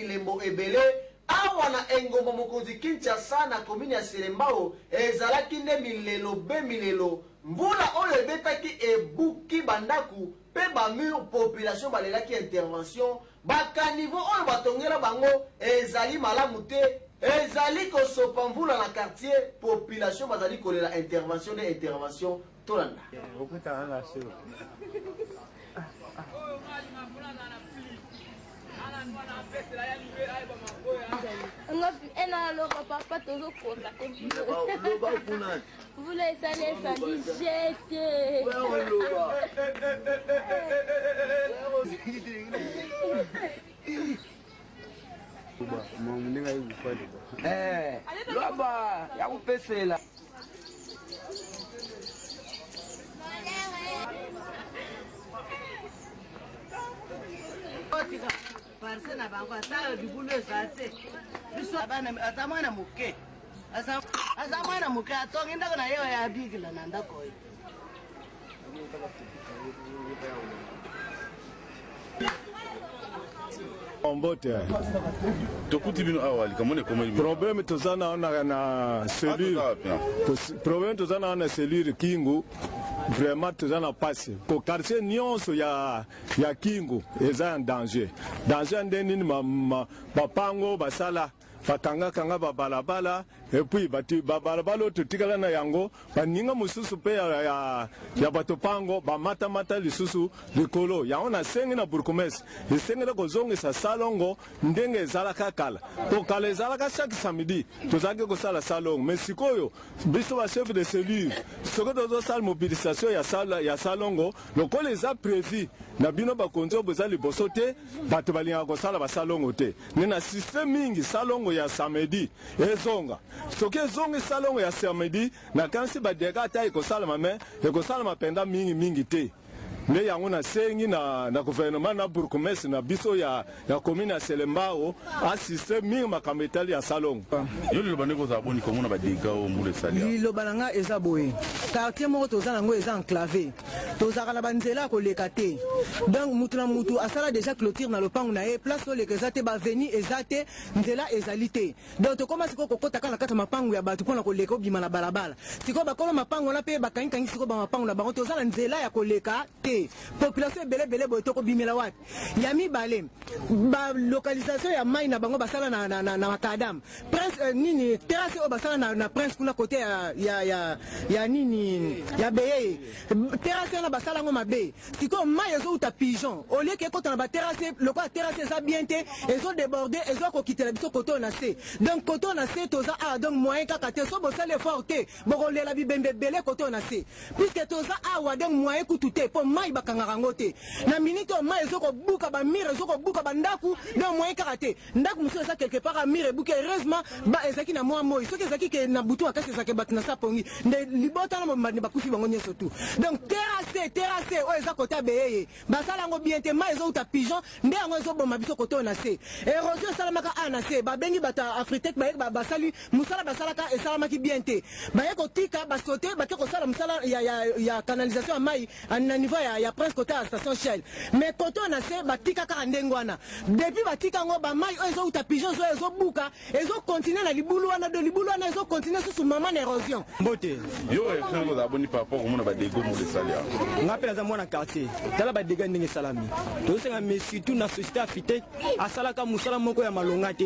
bilembo ebele awa na engomba mokonzi Kinshasa na commune ya Selembao ezalaki nde milelo be milelo mvula oyo ebetaki ebuki ba ndaku pe ba mur population balelaki intervention ba caniveaux oyo batongela bango ezali malamu te ezali kosopa mvula na quartier population bazali kolela intervention nde intervention tolanda. Ena papa tozokoka te mvula esali esali jete. Loba ya kupesela. Parce na bango ata libulu eza te, biso bana aza mwana moke, aza mwana moke, atongi ndako na ye oyo abikila na ndako oyo. Mbote. Tokuti bino awa likambo nini ekomeli bino? Problème toza na na na cellule. Problème toza na na cellule Kingu. Vraiment toza na pasi. Ko quartier nyonso ya ya Kingu eza en danger. Danger nde nini ma, ma, bapango basala bakangakanga babalabala epuis bato babalabala oyo totikala na yango baninga mosusu mpe ya, ya, ya bato pango bamatamata lisusu likolo yango. Nasengi na bourgmestre, esengeli kozongisa salongo ndenge ezalaka kala, po kala ezalaka chaque samedi tozalaki kosala salongo. Mais sikoyo biso bachef de cellule, soki tozosala mobilisation ya, sala, ya salongo lokola eza prévu na bino bakonzi oyo boza liboso te, bato balingaka kosala basalongo te. Nde na système mingi salongo ya samedi ezonga. Soki ezongi salongo ya samedi, nakanisi badégâts ata ekosalama, mais ekosalama mpenza mingi mingi te. Nde yango nasengi na gouvernement na bourgmestre na biso ya commune ya Selembao asiste mingi makambo etali ya salongo. Yo liloba ndenge kozala boni komona badégâts oyo mbula esali awa? Liloba na nga eza boye: quartier moko toza nango eza enclavé, tozalaka na banzela ya koleka te. Donc mutu na mutu asala déjà clôture na lopango na ye, place oleka eza te, baavenue eza te, nzela ezali te. Donc tokóma sikoyo kokɔta kaka na kati ya mapango ya bato mpona koleka obima na balabala. Sikoyo bakolo mapango wana mpe bakangikangi sikoyo bamapango na bango, toza na nzela ya koleka te. Population ebele ebele boye, tokobimela wapi? Ya mibale, balocalisation ya mai na bango basala na macadam prince nini, terrasse oyo basala na prince kuna kote ya nini ya beyeye, terrasse wana basala yango mabe. Sikoyo mai ezouta pigeon, au lieu que ekota na baterrasse, lokola terrasse eza bien te, ezodéborde, ezoya kokitela biso kote oyo na se. Donc kote oyo na se toza awa, donc moyen kaka te. So bosali effort te, bokolela bibembe ebele kote oyo na se, puisque toza awa, donc moyen kutu te, mpo mai bakangaka yango te. Na minute oyo mai ezokobuka bamurs, ezokobuka bandako, donc moyen kaka te. Ndako mosusu eza quelque part mur ebuki. Heureusement ba ezalaki na mwa moi, soki ezalaki ke na butu makasi, ezalaki bato na sa pongi nde libota na mobimba nde bakufi bango nyonso tu. Donc terrasse oyo eza kota beyeye, basala yango bien te. Mai ezouta pigeon nde yango ezoboma biso kote oyo na se. Érosion esalamaka awa na se, babengi bato ya Afritec, baye basali mosala, basalaka esalamaki bien te. Baye kotika basote, bake kosala mosala ya canalisation ya mai na niveau ya prince kote ya station Shell, mais kote oyo na se batika kaka ndenge wana. Depuis batika yango, bamai oyo ezouta pigeon ezoya, ezobuka, ezocontinue na libulu wana. Do libulu wana ezocontinue susu mama na érosion. Mbote. Yo réaction kozala boni par rapport komona badégâts mbula esali awa? Nga mpe naza mwana quartier. Tala badégâts ndenge esalami. Tozosenga, mais surtout na société Afitec, asalaka mosala moko ya malonga te.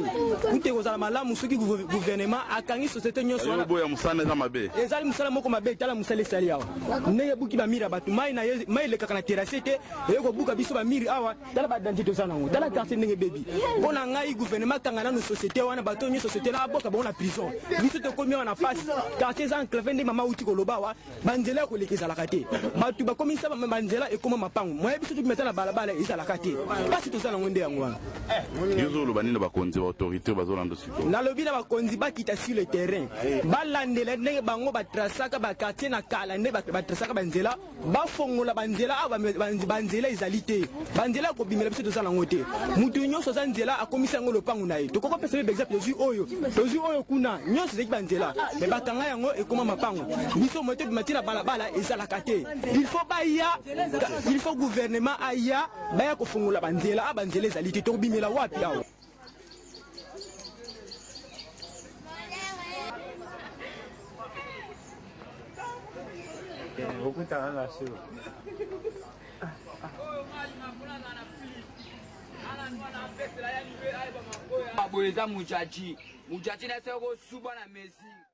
Kute kozala malamu soki gouvernement akangi société nyonso wana. Boya mosala eza mabe. Ezali mosala moko mabe. Tala mosala esali awa, ndenge ebuki bamurs ya bato. Mai na ye, mai elekaka na terrasse te, eye kobuka biso bamurs awa. Tala badangers toza nango, tala quartier ndenge ebebi. Mpo na ngai, gouvernement akanga nanu société wana, bato nyonso société na aboka bango na prison. Biso tokomi awa na pasi, quartier eza enclavé. Nde mama uti koloba awa, banzela ya koleka ezalaka te, bato bakomisa banzela ekoma mapango. Moye biso tobima ta na balabala ezalaka te. Pasi toza nango nde yango wana. Yo ozoloba nini na bakonzi, baautorité bazolanda sikoyo? Nalobi na bakonzi bakita sur le terrain, balandela ndenge bango batrasaka baquartier na kala, nde batrasaka banzela, bafongola banzela awa. Banzela ezali te, banzela ya kobimela biso toza nango te. Mutu nyonso aza nzela, akomisi yango lopango na ye. Tokoki kopesa mpe baexemple, tozwi oyo, tozwi oyo kuna, nyonso ezalaki banzela, mais bakanga yango ekoma mapango. Biso moye tobima ntina balabala ezalaka te. Il faut baya, il faut gouvernement aya, baya kofongola banzela awa. Banzela ezali te, tokobimela wapi awa? Okutana na show. Boye eza mujaji mujaji na se kosuba na mesure.